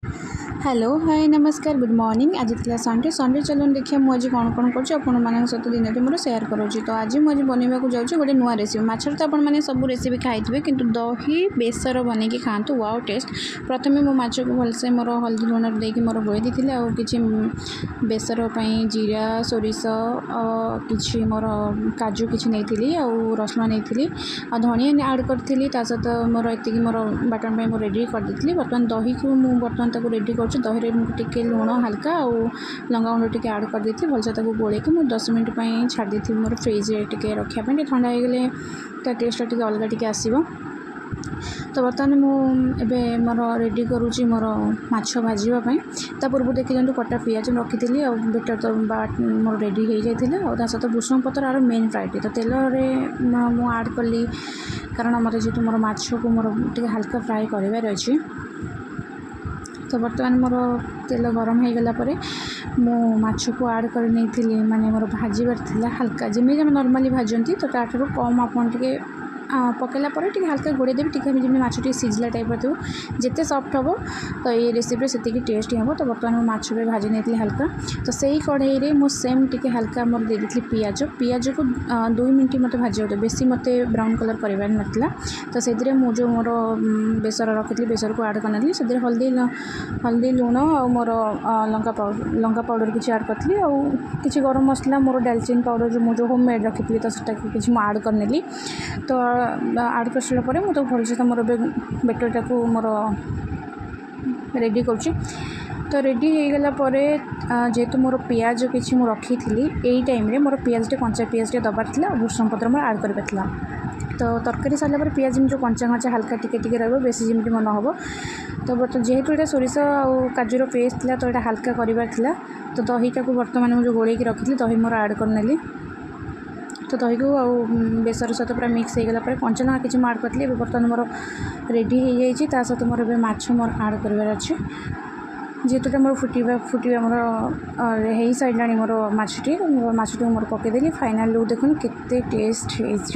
Hello, ହାଏ, ନମସ୍କାର, good morning. ଆଜି ଥିଲା ସଣ୍ଡେ। ସଣ୍ଡେ ଚାଲନ୍ତୁ ଦେଖିବା ମୁଁ ଆଜି କ'ଣ କ'ଣ କରୁଛି, ଆପଣମାନଙ୍କ ସହିତ ଦିନଟି ମୋର ସେୟାର କରୁଛି। ତ ଆଜି ମୁଁ ଆଜି ବନେଇବାକୁ ଯାଉଛି ଗୋଟେ ନୂଆ ରେସିପି। ମାଛର ତ ଆପଣମାନେ ସବୁ ରେସିପି ଖାଇଥିବେ, କିନ୍ତୁ ଦହି ବେସର ବନେଇକି ଖାଆନ୍ତୁ, ୱାଓ ଟେଷ୍ଟ। ପ୍ରଥମେ ମୁଁ ମାଛକୁ ଭଲସେ ମୋର ହଳଦୀ ଲୁଣ ଦେଇକି ମୋର ଗୋଳେଇ ଦେଇଥିଲି। ଆଉ କିଛି ବେସର ପାଇଁ ଜିରା, ସୋରିଷ, କିଛି ମୋର କାଜୁ କିଛି ନେଇଥିଲି, ଆଉ ରସୁଣ ନେଇଥିଲି, ଆଉ ଧନିଆ ଆଡ଼୍ କରିଥିଲି। ତା ସହିତ ମୋର ଏତିକି ମୋର ବାଟଣ ପାଇଁ ମୁଁ ରେଡ଼ି କରିଦେଇଥିଲି। ବର୍ତ୍ତମାନ ଦହିକୁ ମୁଁ ବର୍ତ୍ତମାନ ତାକୁ ରେଡ଼ି କରୁଛି। ଦହିରେ ମୁଁ ଟିକେ ଲୁଣ ହାଲକା ଆଉ ଲଙ୍କା ଗୁଣ୍ଡ ଟିକେ ଆଡ଼୍ କରିଦେଇଥିଲି। ଭଲସେ ତାକୁ ଗୋଳେଇକି ମୁଁ 10 ମିନିଟ୍ ପାଇଁ ଛାଡ଼ି ଦେଇଥିଲି ମୋର ଫ୍ରିଜ୍ରେ ଟିକେ ରଖିବା ପାଇଁ। ଟିକେ ଥଣ୍ଡା ହେଇଗଲେ ତା ଟେଷ୍ଟଟା ଟିକେ ଅଲଗା ଟିକେ ଆସିବ। ତ ବର୍ତ୍ତମାନ ମୁଁ ଏବେ ମୋର ରେଡ଼ି କରୁଛି ମୋର ମାଛ ଭାଜିବା ପାଇଁ। ତା ପୂର୍ବରୁ ଦେଖିଦିଅନ୍ତୁ, କଟା ପିଆଜ ମୁଁ ରଖିଥିଲି ଆଉ ବେଟର ତ ବା ମୋର ରେଡ଼ି ହେଇଯାଇଥିଲା। ଆଉ ତା ସହିତ ଭୃଷଙ୍ଗ ପତ୍ର ଆର ମେନ୍ ପ୍ରାୟୋରିଟି। ତ ତେଲରେ ମୁଁ ଆଡ଼୍ କଲି, କାରଣ ମୋତେ ଯେହେତୁ ମୋର ମାଛକୁ ମୋର ଟିକେ ହାଲକା ଫ୍ରାଏ କରିବାର ଅଛି। ତ ବର୍ତ୍ତମାନ ମୋର ତେଲ ଗରମ ହେଇଗଲା ପରେ ମୁଁ ମାଛକୁ ଆଡ଼୍ କରି ନେଇଥିଲି। ମାନେ ମୋର ଭାଜିବାର ଥିଲା ହାଲକା, ଯେମିତି ଆମେ ନର୍ମାଲି ଭାଜନ୍ତି, ତ ତା'ଠାରୁ କମ୍ ଆପଣ ଟିକେ ପକାଇଲା ପରେ ଟିକେ ହାଲକା ଘୋଡ଼େଇ ଦେବେ ଟିକେ, ଯେମିତି ମାଛ ଟିକେ ସିଝିଲା ଟାଇପ୍ର ଥିବ। ଯେତେ ସଫ୍ଟ ହେବ, ତ ଏଇ ରେସିପିରେ ସେତିକି ଟେଷ୍ଟ ହେବ। ତ ବର୍ତ୍ତମାନ ମୁଁ ମାଛ ବି ଭାଜି ନେଇଥିଲି ହାଲକା। ତ ସେଇ କଢ଼େଇରେ ମୁଁ ସେମ୍ ଟିକେ ହାଲକା ମୋର ଦେଇ ଦେଇଥିଲି ପିଆଜ। ପିଆଜକୁ 2 ମିନିଟ୍ ମୋତେ ଭାଜିବାକୁ, ବେଶୀ ମୋତେ ବ୍ରାଉନ୍ କଲର୍ କରିବାର ନଥିଲା। ତ ସେଥିରେ ମୁଁ ଯେଉଁ ମୋର ବେସର ରଖିଥିଲି, ବେସରକୁ ଆଡ଼୍ କରିନେଲି। ସେଥିରେ ହଳଦୀ, ଲୁଣ ଆଉ ମୋର ଲଙ୍କା ପାଉଡ଼ର କିଛି ଆଡ଼୍ କରିଥିଲି, ଆଉ କିଛି ଗରମ ମସଲା, ମୋର ଡାଲଚିନି ପାଉଡ଼ର ଯେଉଁ ମୁଁ ଯେଉଁ ହୋମ୍ ମେଡ଼୍ ରଖିଥିଲି, ତ ସେଟାକୁ କିଛି ମୁଁ ଆଡ଼୍ କରିନେଲି। ତ ଆଡ଼୍ କରିସାରିଲା ପରେ ମୁଁ ତାକୁ ଭଲସେ ତ ମୋର ଏବେ ବେଟରଟାକୁ ମୋର ରେଡ଼ି କରୁଛି। ତ ରେଡ଼ି ହେଇଗଲା ପରେ, ଯେହେତୁ ମୋର ପିଆଜ କିଛି ମୁଁ ରଖିଥିଲି, ଏଇ ଟାଇମ୍ରେ ମୋର ପିଆଜଟେ, କଞ୍ଚା ପିଆଜଟେ ଦେବାର ଥିଲା ଆଉ ଭୃଷଙ୍ଗ ପତ୍ର ମୋର ଆଡ଼୍ କରିବାର ଥିଲା। ତ ତରକାରୀ ସାରିଲା ପରେ ପିଆଜ ଯେମିତି ଯେଉଁ କଞ୍ଚା କଞ୍ଚା ହାଲକା ଟିକେ ଟିକେ ରହିବ, ବେଶୀ ଯେମିତି ମନ ହେବ। ତ ବର୍ତ୍ତମାନ ଯେହେତୁ ଏଇଟା ସୋରିଷ ଆଉ କାଜୁର ପେଷ୍ଟ ଥିଲା, ତ ଏଇଟା ହାଲକା କରିବାର ଥିଲା। ତ ଦହିଟାକୁ ବର୍ତ୍ତମାନ ମୁଁ ଯେଉଁ ଗୋଳେଇକି ରଖିଥିଲି, ଦହି ମୋର ଆଡ଼୍ କରିନେଲି। ତ ଦହିକୁ ଆଉ ବେସର ସହିତ ପୁରା ମିକ୍ସ ହେଇଗଲା ପରେ କଞ୍ଚା ଲଙ୍କା କିଛି ମୁଁ ଆଡ଼୍ କରିଥିଲି। ଏବେ ବର୍ତ୍ତମାନ ମୋର ରେଡ଼ି ହେଇଯାଇଛି। ତା ସହିତ ମୋର ଏବେ ମାଛ ମୋର ଆଡ଼୍ କରିବାର ଅଛି। ଯେହେତୁ ଏଇଟା ମୋର ଫୁଟିବା ଫୁଟିବା ମୋର ହେଇସାରିଲାଣି ମୋର ମାଛଟି, ମାଛଟିକୁ ମୋର ପକାଇଦେଲି। ଫାଇନାଲ୍ ଲୁକ୍ ଦେଖନ୍ତୁ କେତେ ଟେଷ୍ଟ ହେଇଛି।